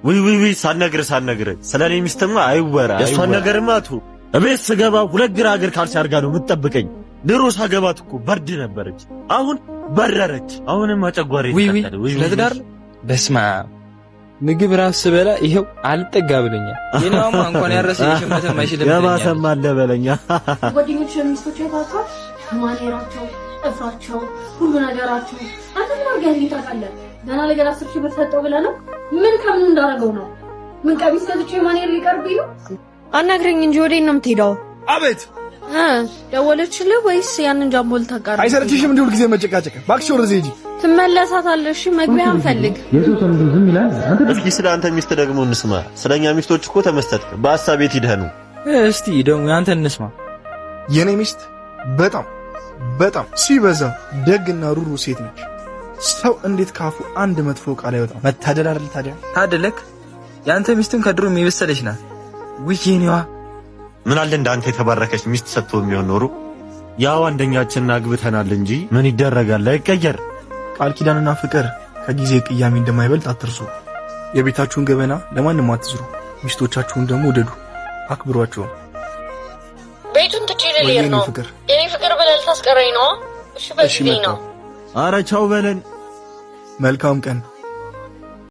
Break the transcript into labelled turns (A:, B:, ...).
A: ውይ ውይ ውይ፣ ሳልነግርህ ሳልነግርህ ስለ እኔ ሚስትማ አይወራ። የእሷን ነገርማ ቱ እቤት ስገባ ሁለት ግራ እግር ካልሲ አድርጋ ነው የምትጠብቀኝ። ድሮ ሳገባት እኮ በርድ ነበረች፣ አሁን በረረች። አሁንም አጨጓሬ
B: ውይ ውይ፣
A: ተቃጠለ። ውይ
B: ስለ
A: ውይ
B: ትዳር በስመ አብ፣ ምግብ ራሱ ስበላ ይኸው አልጠጋ ብሎኛል። የኔዋማ እንኳን ያረሰ የሸመተም አይችልም
A: የባሰም
B: ትለኛለች።
A: አለ በለኛ።
C: ጓደኞች ሚስቶች አይታችኋል? ማኔራቸው፣ ጥፍራቸው፣ ሁሉ ነገራቸው። አንተ ምን አድርገህልኝ ታውቃለህ? ገና ለገና 10,000 ብር ሰጠው ብለህ ነው? ምን ከምን እንዳደረገው ነው? ምን ቀሚስ ገዝቼ ማኔር ሊቀርብኝ ነው? አናግረኝ እንጂ ወዴት ነው የምትሄደው?
D: አቤት።
C: ደወለችልህ ወይስ ያንን ጃምቦል ታቃር?
D: አይሰለችሽም? እንዲህ ሁልጊዜ መጨቃጨቅ። እባክሽ ወደዚህ ሂጂ።
C: ትመለሳታለሽ። መግቢያን ፈልግ።
A: እስኪ ስለ አንተ ሚስት ደግሞ እንስማ። ስለኛ ሚስቶች እኮ ተመሰጥክ። በሀሳብ የት ሂደህ ነው?
B: እስቲ ደግሞ ያንተን እንስማ።
D: የኔ ሚስት በጣም በጣም ሲበዛ ደግና ሩሩ ሴት ነች። ሰው እንዴት ካፉ አንድ መጥፎ ቃል አይወጣም? መታደል አይደል ታዲያ?
B: ታደለክ። ያንተ ሚስትም ከድሮም የበሰለች ናት። ውይ የኔዋ።
A: ምን አለ እንደ አንተ የተባረከች ሚስት ሰጥቶ የሚሆን ኖሮ። ያው አንደኛችንን አግብተናል እንጂ ምን ይደረጋል፣ አይቀየር።
D: ቃል ኪዳንና ፍቅር ከጊዜ ቅያሜ እንደማይበልጥ አትርሱ። የቤታችሁን ገበና ለማንም አትዝሩ። ሚስቶቻችሁን ደግሞ ውደዱ፣ አክብሯቸውም።
C: ቤቱን ትቼ
D: ወይ
C: ልሄድ
D: የኔ
C: ነው።
D: ፍቅር።
C: የኔ ፍቅር ብለህ ልታስቀረኝ ነው? እሺ
D: እሺ
C: በጊዜ
D: መጣሁ።
C: ነው።
A: አረ ቻው በለን።
D: መልካም ቀን።